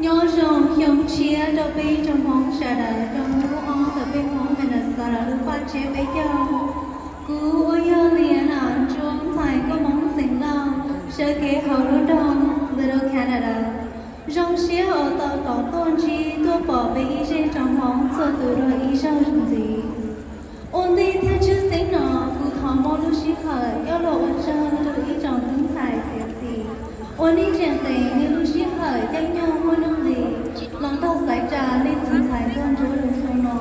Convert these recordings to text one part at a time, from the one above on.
Nyob zoo xyoo tshiab rau peb tsoom Hmoob sawv daws rau hnub ob ntawm peb Hmoob Minnesota lub paj tsiab peb caug. Kuv uas yog Liana Ntsuab Ntxhais Nkauj Hmoob Xeev Lauj, sawv kev hauv lub nroog Little Canada. Zoo siab uas tau los tuaj ntsib tuaj pom peb ib zej tsoom Hmoob txhua tus dua ib zaug ntxiv. Ua ntej thiab tshwj xeeb no, kuv thov muab lub sij hawm coj los ua tsaug rau ib tsoom tub ntxhais txiav txim uas nej tseem teev nej lub sij hawm caij nyoog muaj nuj nqis los nrog xaiv tsa nej tus ntxhais nkauj ntsuab lub xyoo no.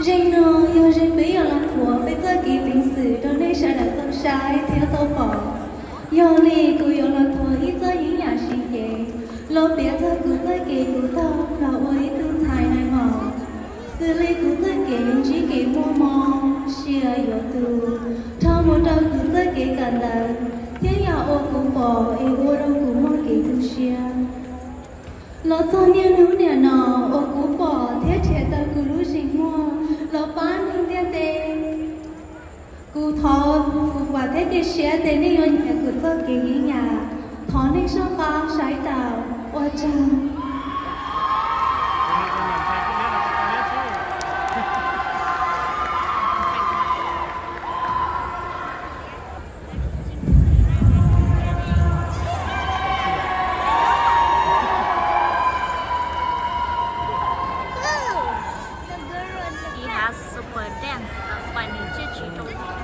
Zeem no yog zeem peb yuav los thuav peb txoj kev peev xwm rau nej sawv daws tau saib thiab tau pom. Yog li kuv yuav los thuav ib txoj yeeb yam siv cev los piav txog kuv txoj kev kuv taug los ua ib tug ntxhais nai maum. Xws li kuv txoj kev ntsib kev muaj mob, sia yuav tu, dhau mus rau kuv txoj kev kawm ntawv, thiab yam uas kuv pom es ua rau kuv muaj kev tu siab. Los txog niaj hnub niam no uas kuv pom thiab nrhiav tau kuv lub zeem muag los pab neeg ntiaj teb. Kuv thov, kuv vam thiab cia siab tias nej yuav nyiam kuv txoj kev yeeb yam. Thov nej soj qab saib tau. Ua tsaug. He has super dance, that's why nws thiaj tsis zoo li nws.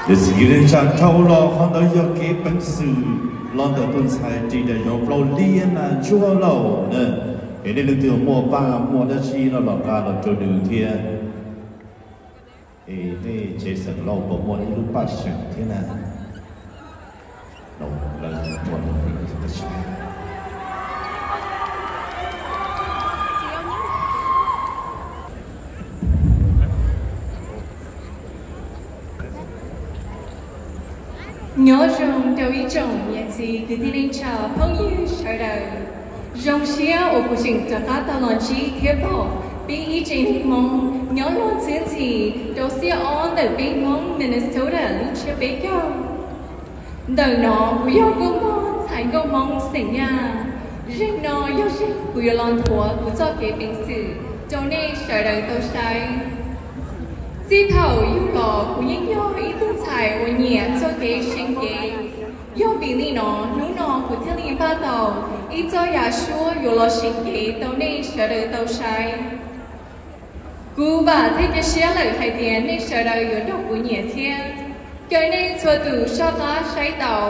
Yog txim kiv neej tsa dhau los qhov ntawd yog kev peev xwm los ntawm tus ntxhais ris daim nyob plaub liab na ntsuab lauj na. Es nej leej twg muaj paj muaj dab tsi no los nqa los rau nws thiab. Es nej tsev xeem Lauj puas muaj ib lub paj seem thiab na? Nyob zoo rau ib tsoom niam txiv kwv tij neej tsa phooj ywg sawv daws. Zoo siab uas kuv tseem rov qab tau los ntsib thiab pom peb ib tsev neeg Hmoob nyob luag ntxhi ntxhi rau xiab ob ntawm peb Hmoob Minnesota lub tsiab peb caug. Ntawm no kuv yog nkauj mog ntxhais nkauj Hmoob xeem Yaj. Zeeg no yog zeeg kuv yuav los nthuav kuv txoj kev peev xwm rau nej sawv daws tau saib. Txij thaum yug los kuv yeej yog ib tug ntxhais uas nyiam txoj kev seev cev. Yog vim li no hnub no kuv thiaj li npaj tau ib txoj yam suab yuav los seev cev rau nej sawv daws tau saib. Kuv vam thiab cia siab lawm hais tias nej sawv daws yuav nrog kuv nyiam thiab. Caw nej txhua tus soj qab saib tau.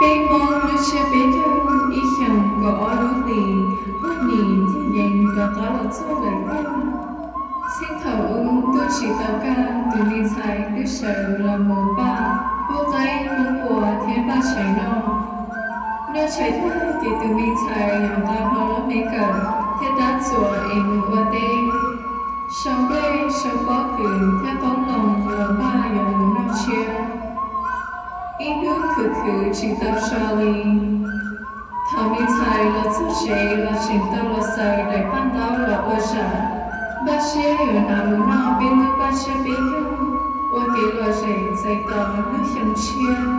Peb Hmoob lub tsiab peb caug ib xyoos kaum ob lub hlis, poj niam thiaj yees rov qab los txog lawm tiag. Txij thaum ub twb tsis tau kaj, tus me ntxhais twb sawv los mus npaj pub qaib pub npua thiab npaj tshais noj. Noj tshais tag ces tus me ntxhais yuav nqa hlo lub me kawm thiab tab txuas es mus ua teb, sau nplej sau pob kws thiab qoob loo los npaj yuav mus noj tshiab. Ib hnub khwv khwv tsis tau so li. Thaum me ntxhais los txog tsev los tseem tau los xaws daim paj ntaub los ua zam, npaj siab yuav hnav mus noj peb lub paj tsiab peb caug, ua kev lom zem txais tos lub xyoo tshiab.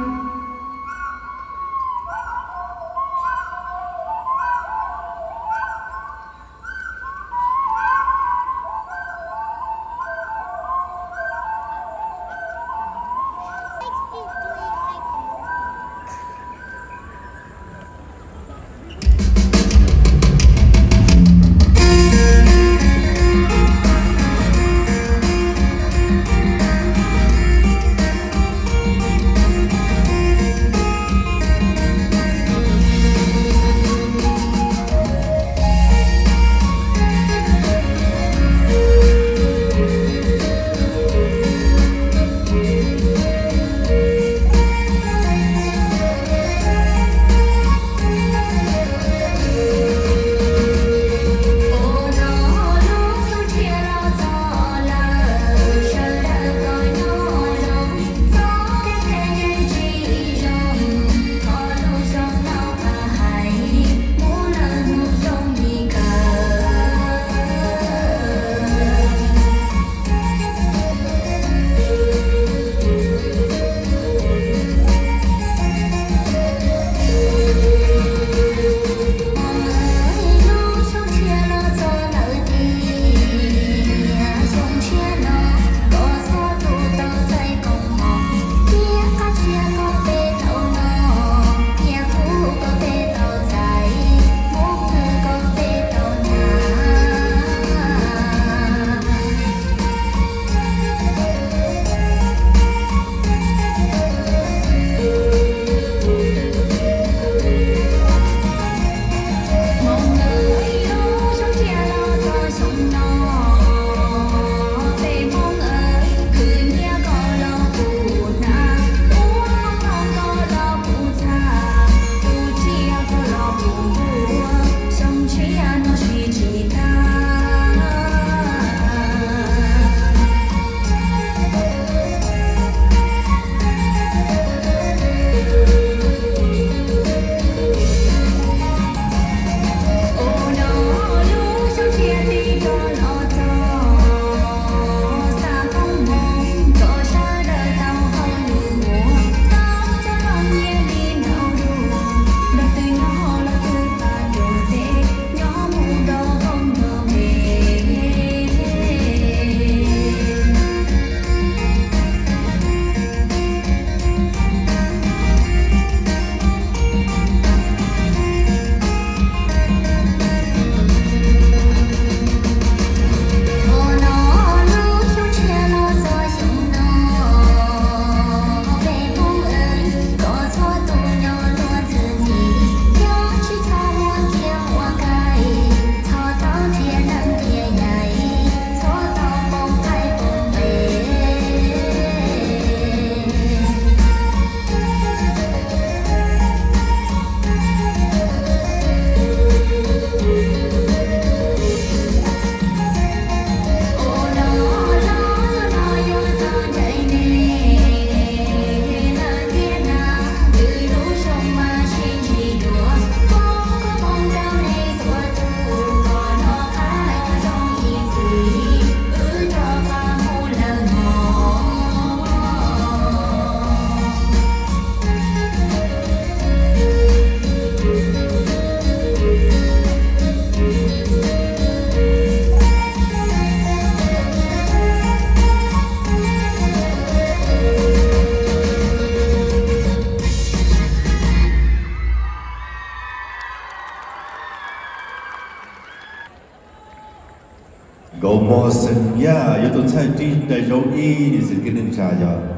Mos Xeem Yaj yuav tus txhaj tsib daim zauv ib ntsis xws kev neej tsa yog